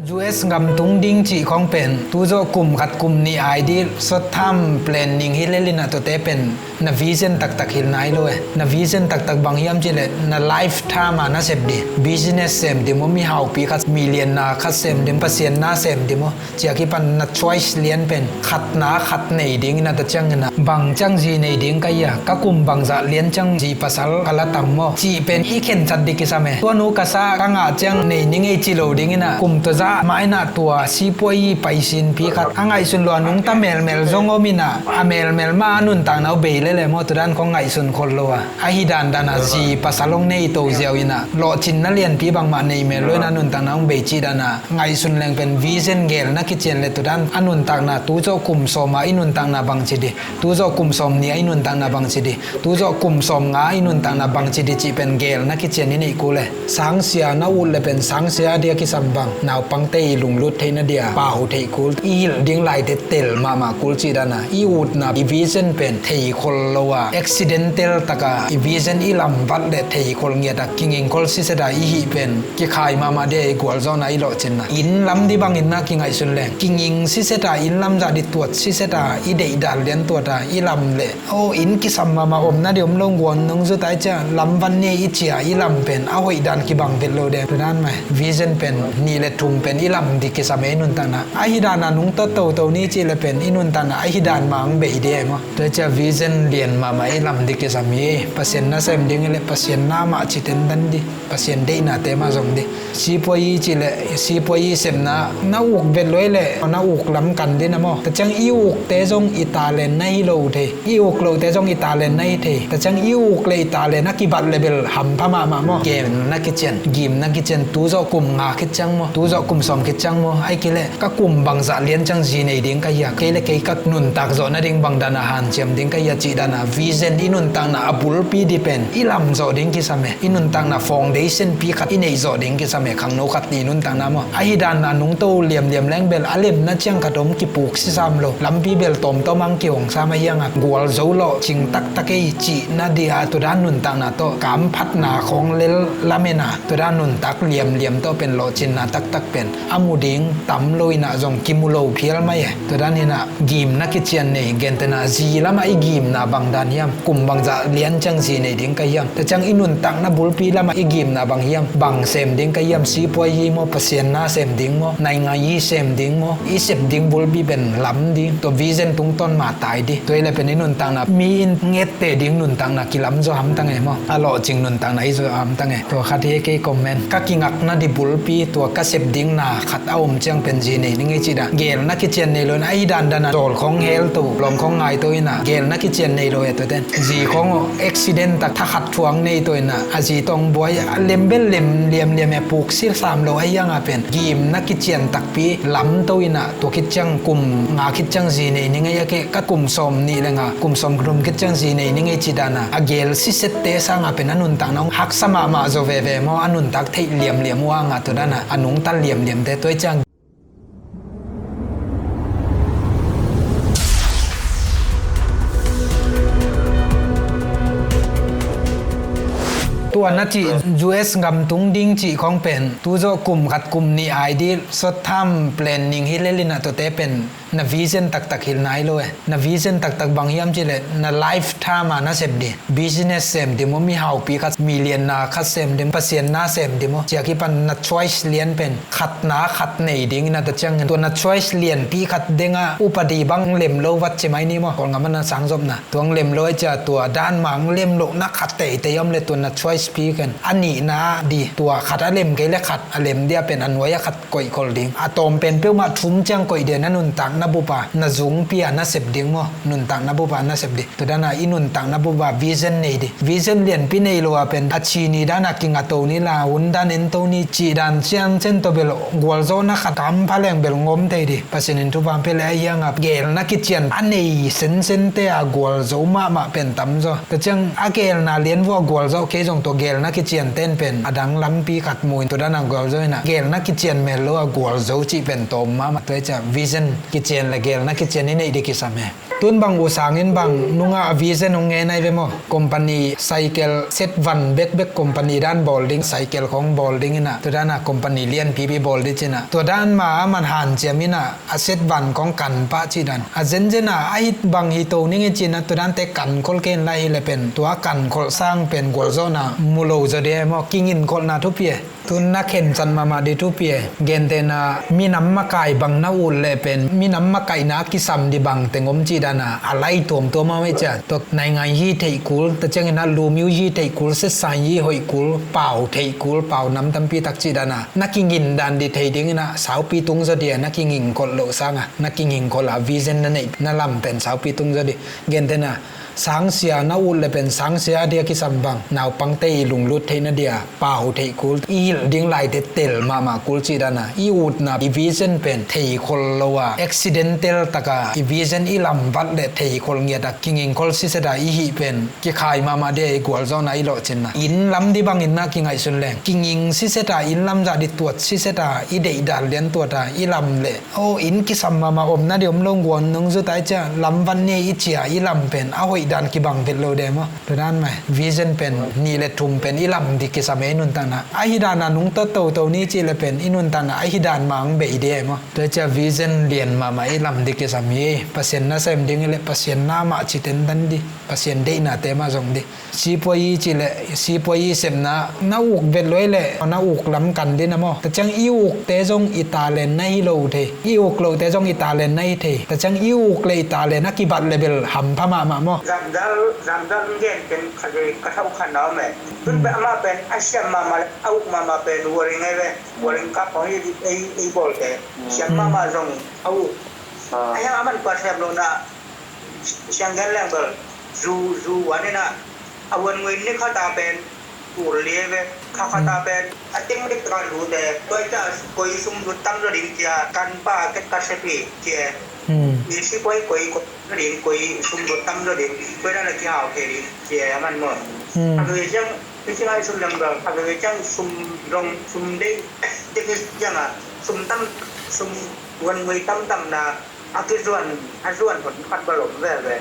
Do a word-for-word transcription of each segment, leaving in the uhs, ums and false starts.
U S gam tung ding cih khong pen tu zawh kum khat kum nih ai dih, short term planning hi lel in ah, tuate pen na vision taktak hilh nai lo e. Na vision taktak bang hiam cih leh na life term a na sep dih, business sem dih maw, mihaupi khat, mi lianna khat sem dih maw, Pasian na sem dih maw, ciah kipan na choice lian pen khatna khat nei ding in ah, tua ciangin ah bang ciang zi nei ding ka hia, ka kum bangzah lian ciang zi pasal ka la tam maw cih pen i khensat dih kisam e. Tua nu ka sa ka ngah ciang nei ning ei ci lo ding in ah, kum tua zah mah in ah tua sipuai i paisinpi khat a ngaihsun lo a nungta melmel zong om in ah, a melmel mah a nuntakna uh bei lel e maw, tua dan khong ngaihsun khol lo a, ahi dandan a zi pasal hong nei to ziau in ah, lawhcinna lianpi bangmah nei mel lo in ah nuntakna hong bei cih dan a ngaihsun leng pen vision gel na kician leh tua dan a nuntakna tu zawh kum sawm a i nuntakna bangci dih, tu zawh kum sawm nih a i nuntakna bangci dih, tu zawh kum sawm nga a i nuntakna bangci dih cih pen gel na kician i neih kul e. Sangsia na ut leh pen sangsia a dia kisam bang, naupangte i lunglut theihna dia pau theih kul, i hilh ding laite tel mahmah kul cih dan a, i utna i vision pen thei khol lo a, accidental tak a i vision i lamvat leh thei khol ngiat a, kinging khol siset a i hih pen kikhai mahmah dia, i gualzawhna i lawhcinna. Inn lam dih bangin na kingaihsun leng kinging siset a, inn lam zah dih tuat siset a, i deihdan lian tuat a i lam leh, aw, inn kisam mahmah, omna dih om lo, guan nong zut ai ciah lam van ni i ci a i lam pen a hoih dan kibang vet lo ding. Tua dan mah vision pen nih leh thum pen i lam dih kisam e, i nuntakna ahi dan a nungta toto ni cih leh pen i nuntakna ahi dan mah hong bei dih e maw. Tua ciah vision lian mahmah i lam dih kisam hi. Pasian na sem ding leh Pasian na mah ci tentan dih, Pasian deihnate mah zong dih. Sipuai i cih leh sipuai i sepna na uk vet lo i leh na uk lam kan dih na maw. Tua ciang i ukte zong i talent na hi lo thei, i uk lohte zong i talent na hi thei. Tua ciang i uk leh i talent a kibat leh bel hampha mahmah maw. Gel na kician, gim na kician, tu zawh kum nga khit ciang maw, tu zawh kum sawm khit ciang maw, ai kei leh ka kum bangzah lian ciang zi nei ding ka hia, kei leh kei ka nuntak zawh nading bang dan a hanciam ding ka hia cih dan a vision i nuntakna a bulpi dih pen i lam zawh ding kisam e. I nuntakna foundation pi khat i neih zawh ding kisam e, khangno khat i nuntakna maw. Ahi dan a nungto liamliam leng bel a lemna ciang khat om, kipuk sisam lo, lampi bel tawmtawm ang kihong sam a hiang a, gualzo lawhcing taktak ei cihna dia tua dan nuntakna tawh kamphatna khawng lel lamen a, tua dan nuntak liamliam tawh pen lawhcinna taktak pen a mu ding tam lo in ah zong kimu lo phial mai e. Tua dan in ah gimna kician nei, gentehna zi lamah i gimna bang dan hiam, kum bangzah lian ciang zi nei ding ka hiam, tua ciang i nuntakna bulpi lamah i gimna bang hiam, bang sem ding ka hiam, sipuai hi maw, Pasian na sem ding maw, naingngai hi sem ding maw, i sep ding bulpi pen lam ding, tua vision tungtawn matai dih. Tua hi leh pen i nuntakna mi in nget teh ding nuntakna kilam zaw hamtang e maw? A lawhcing nuntakna hi zaw hamtang e? Tua khat hi kei comment. Ka kingakna dih bulpi tua ka sep ding na khat a om ciang pen zi nei ning ei cih dan. Gel na kician nei lo in ah, ahi dandan a zawl khawng hel to, lawm khawng ngai to in ah, gel na kician nei lo e tuate. Zi khawng aw accident tak thakhat thuang nei to in ah, a zi tawng buai a lem bel lem liamliam e, puk sisam lo a hiang a pen gim na kician takpi lam to in ah, tua khit ciang kum nga khit ciang zi nei ning ei a kei, ka kum sawm nih leh nga, kum sawm thum khit ciang zi nei ning ei cih dan a, a gel sisette sang a pen a nuntakna hong haksa mahmah zaw veve maw, a nuntak theih liamliam uh a nga, tua dan a a nungta liamliamte tua hi ciang. Tua na cih U S gam tung ding cih khong pen tu zawh kum khat kum nih ai dih, short term planning hi lel in ah, tuate pen na vision taktak hilh nai lo e. Na vision taktak bang hiam cih leh na life term a na sep dih, business sem dih maw, mihaupi khat, mi lianna khat sem dih maw, Pasian na sem dih maw, ciah kipan na choice lian pen khatna khat nei ding in ah, tua ciangin tua na choice lianpi khat deng a upadi bang lem lo vat ci mai ni maw, Kawlgam a na sangzopna. Tua hong lem lo ai ciah tua dan mah hong lem lohna khat teitei om leh tua na choice pi ken a nihna dih, tua khat a lem kei leh khat a lem dia pen a nuai a khat koih khol ding. A tawm pen peuhmah thum ciang koih dia, na nuntakna bup a na zungpi a na sep ding maw, nuntakna bup a na sep dih. Tua dan a i nuntakna bup a vision nei dih. Vision lianpi nei lo a pen a ci ni dan a kinga to ni la, hun dan en to ni cih dan ciang cian tawh bel gualzawhna khat kampha leng bel ngawm thei dih. Pasian in thupha pia leh a hiang a gel na kician a nei sensente a gualzo mahmah pen tam zaw. Tua ciang a gelna lian vua gualzawh kei zong tua gel na kician ten pen a dang lampi khat mu in tua dan a gualzo in ah, gel na kician mel lo a gualzo cih pen tawm mahmah. Tua hi ciah vision kician leh gel na kician i neih dih kisam e. Tun bang U Sang in bang nungah a vision hong ngen ai ve maw? Company cycle set van bekbek company dan bawl ding, cycle khong bawl ding inah, tua dan a company lianpipi bawl ding cinah, tua dan ma a man hanciam inah, a set van khong kan pah cih dan. A zenzen a, a hih bang hi to ning e cinah, tua dante kan khol kei in lai hi le pen, tua kan kholh sang pen gualzawhna mu lo zaw ding e maw? Kingin kholhna thupi e. Tun na khencat mahmah ding thupi e. Gentehna, minam makai bang na ut leh pen, minam makaihna kisam ding bang teng om cih dan a, a lai tuamtuam a mei cia. Tua naingan yi theih kul, ta ciangin a lumiu yi theih kul, setsai yi hoih kul, pau theih kul, pau nam tampi tak cih dan a, na kingin dan ding thei ding inah, saupi tung zaw ding a, na kingin kholh loh sang a, na kingin kholh a vision na neih, na lam pen saupi tung zaw ding. Gentehna, sangsia na ut le pen sangsia a dia kisam bang, naupangte i lunglut theihna dia pau theih kul, i hilh ding laite tel mahmah kul cih dan a, i utna, i vision pen thei khol lo a, accidental taka i vision i lamvat le thei khol ngiat a, kinging khol siset a i hih pen kikhai mahmah dia i gualzawhna i lawhcinna. Inn lam ding bangin na kingaihsun leng, kinging siset a, inn lam zah ding tuat siset a i deihdan lian tuat a i lam le, aw, inn kisam mahmah, omna ding om lo, guan nong zut ai cia, lamvat ni i cia, i lam pen a hoih dan kibang vet lo ding maw? Tua dan mah, vision pen nih le thum pen i lam ding kisam e, i nuntakna. A hi dan a nungta toto ni cih le pen i nuntakna a hi dan mah hong bei ding e maw? Tua cia vision lian mahmah i lam ding kisam hi. Pasian na sem ding i le Pasian na mah ci tentan ding, Pasian deihnate mah zong ding. Sipuai i cih le, sipuai i sepna, na uk vet luai le, na uk lam kan ding a maw? Ta ciang i ukte zong i talent na hi lo thei. I uk lohte zong i talent na hi thei. Ta ciang i uk le i talent a kibat le bel hampha mahmah maw? Zamdal, zamdal gen pen khat vei ka thau khat na om e. Tun pen amah pen a siam mahmah le a uk mahmah pen Waring ai ve. Waring kap hong i, ei, ei bawlte. Siam mahmah zong a uk. A hiang a man tua siam lo na. Siang gen leng bel, zu, zu wan inah, a wan ngui ni khata pen, tur lie ve, kha khata pen, a ting dik taka lute, tua ita koi sum lut tam zaw ding cia, kan pa ket ka sepi cia. Mi si koi, koi, koi zaw ding, koi sum lut tam zaw ding, koi na na kihau thei ding cia, a man maw. A veve ciang, mi si ngai sum leng bel, a veve ciang sum dong, sum dei, dei ciang a, sum tam, sum wan ngui tam tam na, a kizuan, a zuan hun khat bel om veve.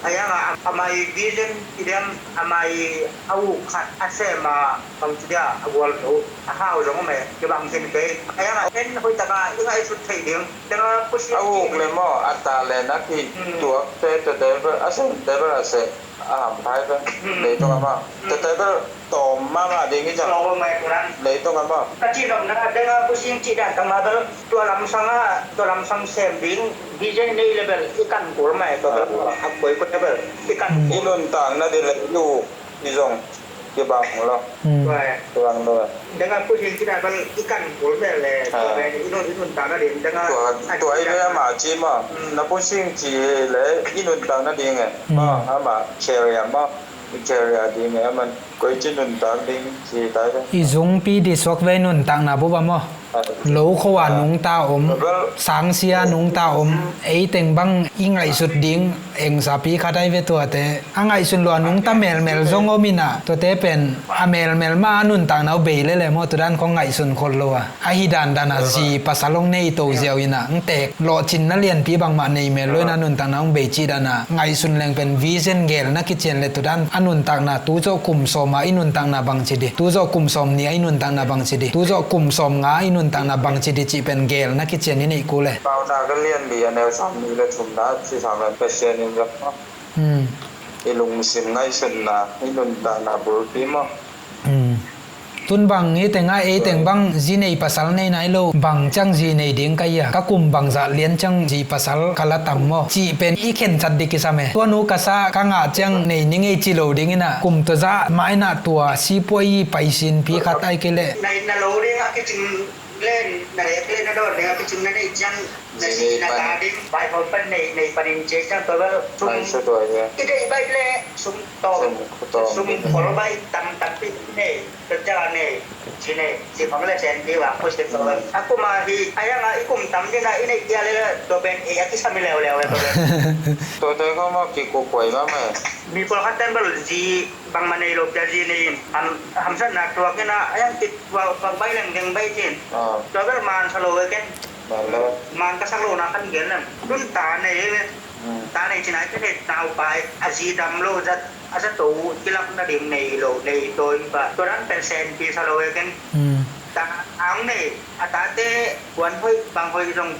A hiang a, a mai vision i diam, a mai a uk khat a sem a, bang ci dia, a gual lo, a hau zong om e, kibang khin kei. A hiang a, en hoih taka i ngaihsut thei ding. Teng a pusi a uk le maw, a talent a kituakte, tuate bel, a semte bel a sem. A ham phai pen, leitong a maw. Tete bel tawm mahmah ding hi ciang. Leitong a maw. Ka cih nopna, deng a pu sing cih dan tang a bel, tua lamsang a, tua lamsang sem ding, vision nei le bel, i kan kul mai, tua bel, a koi kul bel, i kan kul. I nuntakna ding le, i uk, i zong, kibang lo. Kibang lo. Deng a pu sing cih dan bel, i kan kul bel le, tua bel, i nun, i nuntakna ding, deng a, tua, tua i ve ama ci maw. Na pu sing ci le, i nuntakna ding e. Maw, ama career maw. I career ding e, aman koici nuntak ding ci tai ve. I zungpi disuak ve nuntakna bup a maw? Lo khua nungta om, sangsia nungta om, eiteng bang i ngaihsut ding engsapi khat ai ve tuate. A ngaihsun lua nungta melmel zong om inah, tuate pen a melmel mah a nuntakna uh bei lele maw, tudan khong ngaihsun khol lo a. A hi dandan a zi pasal hong nei to ziau inah, hong teek lawhcinna lianpi bangmah nei mel lo inah nuntakna hong bei cih dan a, ngaihsun leng pen vision gel na kician le tudan a nuntakna tu zawh kum sawm a i nuntakna bangci di, tu zawh kum sawm nih a i nuntakna bangci di, tu zawh kum sawm nga a i nuntakna bangci di cih pen gel na kician i neih kul e. Paunak a lian li a neu sam nih le thumna ci sam pen Pasian in zak maw? I lungsim ngaihsutna, i nuntakna bulpi maw? Tun bang hi teng a, ei teng bang zi nei pasal nei nai lo, bang ciang zi nei ding ka hi a, ka kum bangzah lian ciang zi pasal ka la tam maw? Cih pen i khencat dik kisam e. Tua nu ka sa ka ngah ciang nei ning ei ci lo ding inah, kum tua zah mah inah tua sipuai i paisinpi khat ai kei leh. Nai na lo ding a kicing len, na lek len na dawn ding a kicing na neih ciang, na si na ta ding, bai hau pan nei, nei panin cia ciang tua bel, sum, i deih bai le, sum tawm, sum khol bai tam tampi nei. Tua ciang a nei, ci nei, ci khong le sen pi wang pu sik lo. A kum a hi, a hiang a i kum tam ding a i neih dia le, tua pen ei a kisam i leuleu e tua pen. Tua tua kong mawk kikukuai mahmah e. Mi pawlkhat ten bel zi bangmah nei lo pia zi nei in, ham, hamsatna tuak in a, a hiang kituak, tuak bai lengdeng bai cin. Tua bel man sa lo e ken. Man ka sak lo na kan gen lam. Tun ta nei e. Ta nei cina ka nei naupai a zi dam lo zat a zato uh kilak na ding nei lo nei to in ba. Tua dan pen sen pi sa lo e ken. Ta ang nei a tate kuan hoih bang hoih zong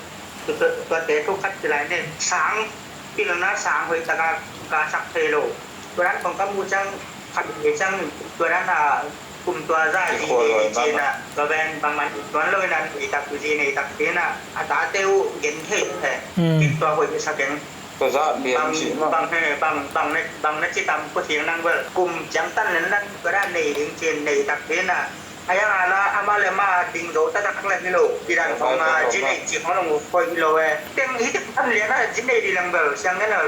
tuate thu khat ci lai nei sang pilna sang hoih taka ka sak thei lo. Tua dan kong ka mu cang khat ni cang tua dan a kum tua za zi nei cina tua ben bang man tuan lo in an i tak zi nei tak cina a tate uh gen thei he. Tua hoih sa gen. Ka zat lian bang cih mah. Bang he bang bang na bang na ci tam ko thiang nang bel kum ciang tan len nang ka da nei ding cin nei tak ding na. Ayang ala ama le ma ding zo ta tak le hi lo. Di dan khong ma ji nei ci khong long khoi lo e. Teng hi tak tan lian na ji nei di lang bel siang ne na.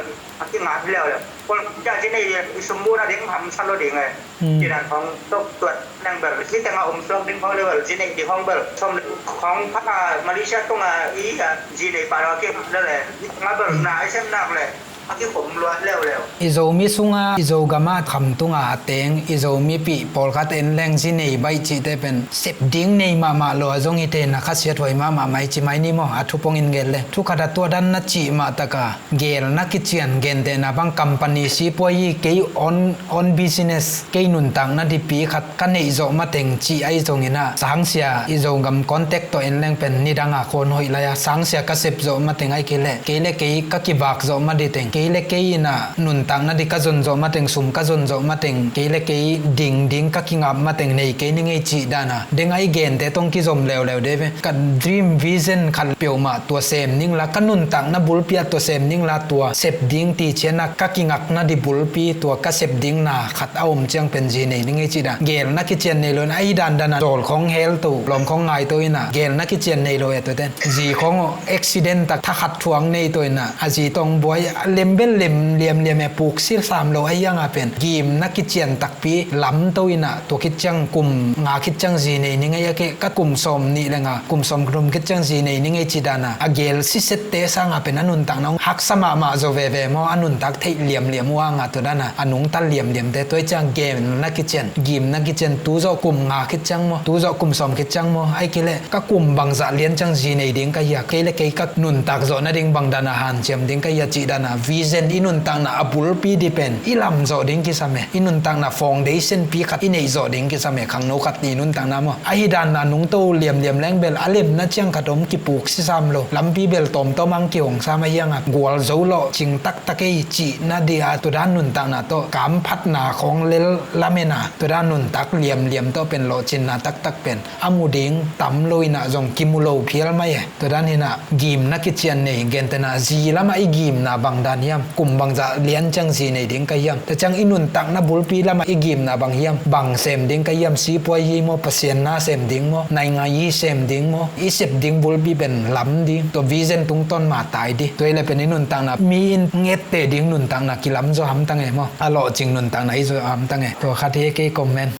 Aki ngat hi leo le. Kol ja ji nei di i sum bu na ding ham sa lo ding e. Ci dan khong tok tuat nang bel si teng a um suak ding khong level ji nei di khong bel som khong pha Malaysia tung a i a ji nei pa lo ki le le. Nga bel na ai sem nak le. A ki khom luat leuleu. I Zomi sunga i Zogam a khamtung a a teng i Zomi pih pawlkhat en leng ji nei baih cihte pen sep ding nei mahmah lo a zong i tena khasiat huai mahmah mai ci mai ni maw a thupong in gel le. Thukhat a tua dan na cih mah taka gel na kician gentehna bang company sipuai i kei on on business kei nuntakna dipi khat ka neih zawh mateng cih ahi zongin ah sangsia i Zogam contact tawh en leng pen nidang a khawn hoih lai a sangsia ka sep zawh mateng ahi kei leh kei le kei ka kivak zawh ma diteng kei le kei in ah nuntakna di ka zon zawh mateng sum ka zon zawh mateng kei le kei ding ding ka kingap mateng nei kei ni ngei cih dan a deng ahi gente tong kizom leuleu de ve. Ka dream vision khat peuhmah tua sem ningla ka nuntakna bulpi ah tua sem ningla tua sep ding ti cian ah ka kingakna di bulpi tua ka sep ding na khat a om ciang pen zi nei ning ei ci dan gel na kician nei lo in ahi dan dan a zawl khong hel to lawm khong ngai to in ah gel na kician nei lo e to ten zi khong aw accident tak thakhat thuang nei to in ah a zi tong buai lem bel lem liam liam e puk sil sam lo ahi ang a pen gim na kician tak pi lam to in ah tua khit ciang kum nga khit ciang zi nei ning ei a ke ka kum sawm nih le nga kum sawm thum khit ciang zi nei ning ei ci dan a a gel sisette sang a pen a nuntakna hong haksa mahmah zaw veve maw a nuntak theih liamliam uh a nga tua dan a a nungta liamliamte tua i ciang gel na kician gim na kician tu zawh kum nga khit ciang maw tu zawh kum sawm khit ciang maw ai kei leh ka kum bangzah lian ciang zi nei ding ka hia kei le kei ka nuntak zawh nading bangdan a hanciam ding ka hia cih dan a vision i nuntakna a bulpi di pen i lam zawh ding kisam e i nuntakna foundation pi khat i neih zawh ding kisam e khangno khat i nuntakna maw ahi dan a nungto liamliam leng bel a lemna ciang khat om kipuk sisam lo lampi bel tawmtawm ang kihong sam ahi ang a gual zo lawh cing taktak ei cihna di a tua dan nuntakna tawh kamphatna khawng lel lamen a tua dan nuntak liamliam tawh pen lawhcinna taktak pen a mu ding tam lo in ah zong kimu lo phial mai e tua dan in ah gimna kician nei gentena zi lamah i gimna bang dan hiam kum bangzah lian ciang zi nei ding ka hiam tua ciang i nuntakna bulpi lamah i gimna bang hiam bang sem ding ka hiam sipuai hi maw pasian na sem ding maw naingai hi sem ding maw i sep ding bulpi pen lam ding tua vision tungtawn ma tai di tua i le pen i nuntakna mi in ngette ding nuntakna kilam zaw hamtang e maw a lawhcing nuntakna i zaw hamtang e tua khat hi kei comment